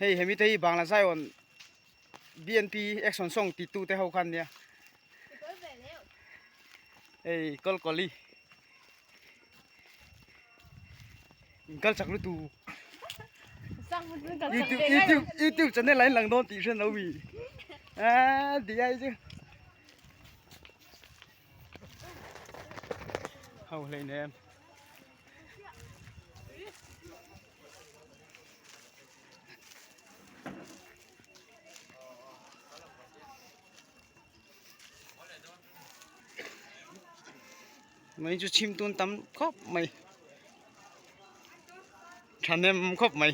Hei hemi te hi Bangla Zion BNP action song ti tu te ho khan nia. Hei kawlkawli kal chak lutu. YouTube YouTube YouTube channel ah in lang dawn tih hriat lo mi. A ti ai chu. Ho hleinem. Mai chu chim tun tam khawp mai thahnem khawp mai.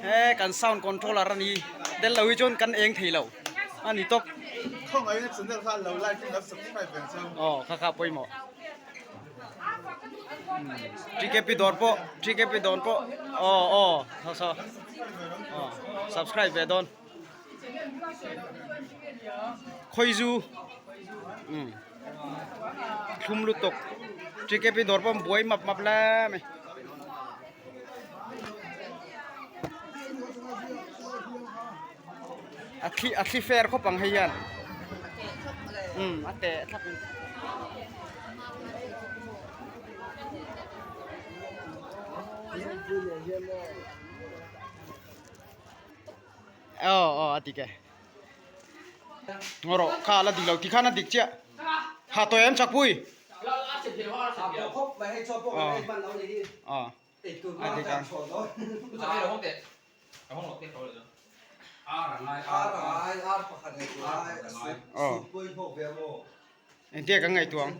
He kan sound controller a ni tel lo hi chuan kan eng thei lo a ni tawp aw kha kha pawimawh TKP dawr pawh TKP dawr pawh aw aw saw saw aw subscribe ve dawn khawizu umm thlum lutuk TKP dawr pawh an buai map map hle mai. A thli a thli fer khawp ang hei hian umm a teh thlap in. Aw aw a dik e ngaw rawh kha la dik lo tikhan a dik chiah ha tawi em chakpui aw aw a dik ang. Aw engtia kan ngaihtuah ang.